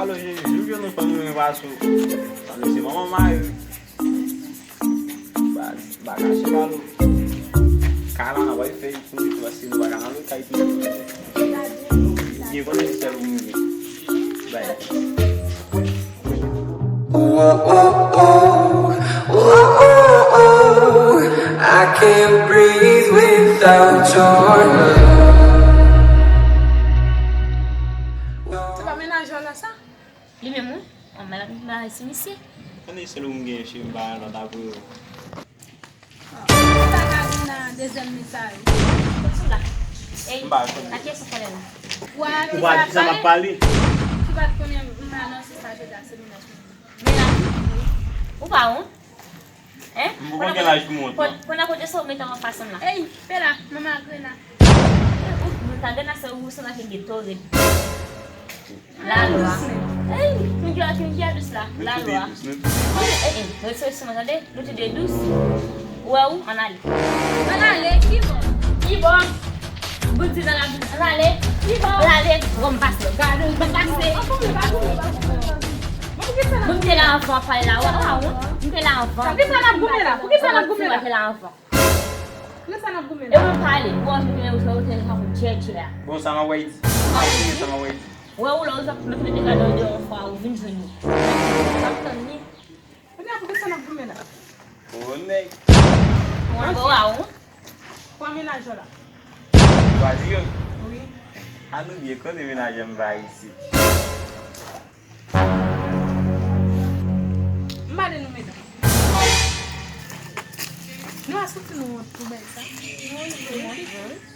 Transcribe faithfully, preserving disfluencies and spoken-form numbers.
Jou ke nou fanm nou pa sou. Sa nou se manman mari. Ba, ba kache pa nou. Kay la, n ap fè pou nou, paske nou pa ka nan lòt kay tou. Byen konnen se sèl ou mwen. Bay. Ooh, ooh, ooh, ooh, ooh, ooh. I can't breathe without your love. Se pa mennaj ou la sa? Li menm wi. An, men la, m pa resi misye. Konnen sèl ou m gen, cheri, m pa lòt apre ou. Ou pa ka vin nan dezyèm mesaj. Sou la. Ey, m pa konnen. Ak kiyès ou pale la? Ou a di sa m ap pale? Ki pa t konnen m anonse sa jodi a, se mennaj mwen. Mennaj? Ou pa wont? Hein? M poko gen laj pou m wont, non. Konnen kote sa ou mete anfas m la? Ey, pe la, manman Agrena. Ou, ou ta gen ase ou sanble ak yon geto rèd. Lalwa. Ey, nou di a, nou di a dous la. Lalwa. Ey, ey, ey, nou se sèlman tande, nou tou de dous. Ou wè ou, ann ale. Ann ale, ki bò? Ki bò? Bout di nan la bout, ann ale. Ki bò? Ann ale. Bon, m pase. Gade, m pase. Bon, m te la anvan, pale la, wè, wè, wè. M te la anvan. Sa, poukisa n ap goumen la? Poukisa n ap goumen la? M te la anvan. Poukisa n ap goumen la? E mwen pale, ou anvi vin ou fè ou te sa pou djèdjè a. Bon, sa m ap wè di. Sa m ap wè di. Wè ou la, ou sa mete gade yon fwa, ou vin jwenn li. M ap tann li. Kounye a, poukisa n ap goumen la? O nèg. Mwen bo a ou. Pran mennaj ou la. Chwazi yo? Wi. A nou byen konnen mennaj m pa isit. M pa de nou medam. Nou a soti nou wont pou bay sa. Nou wont pou wont.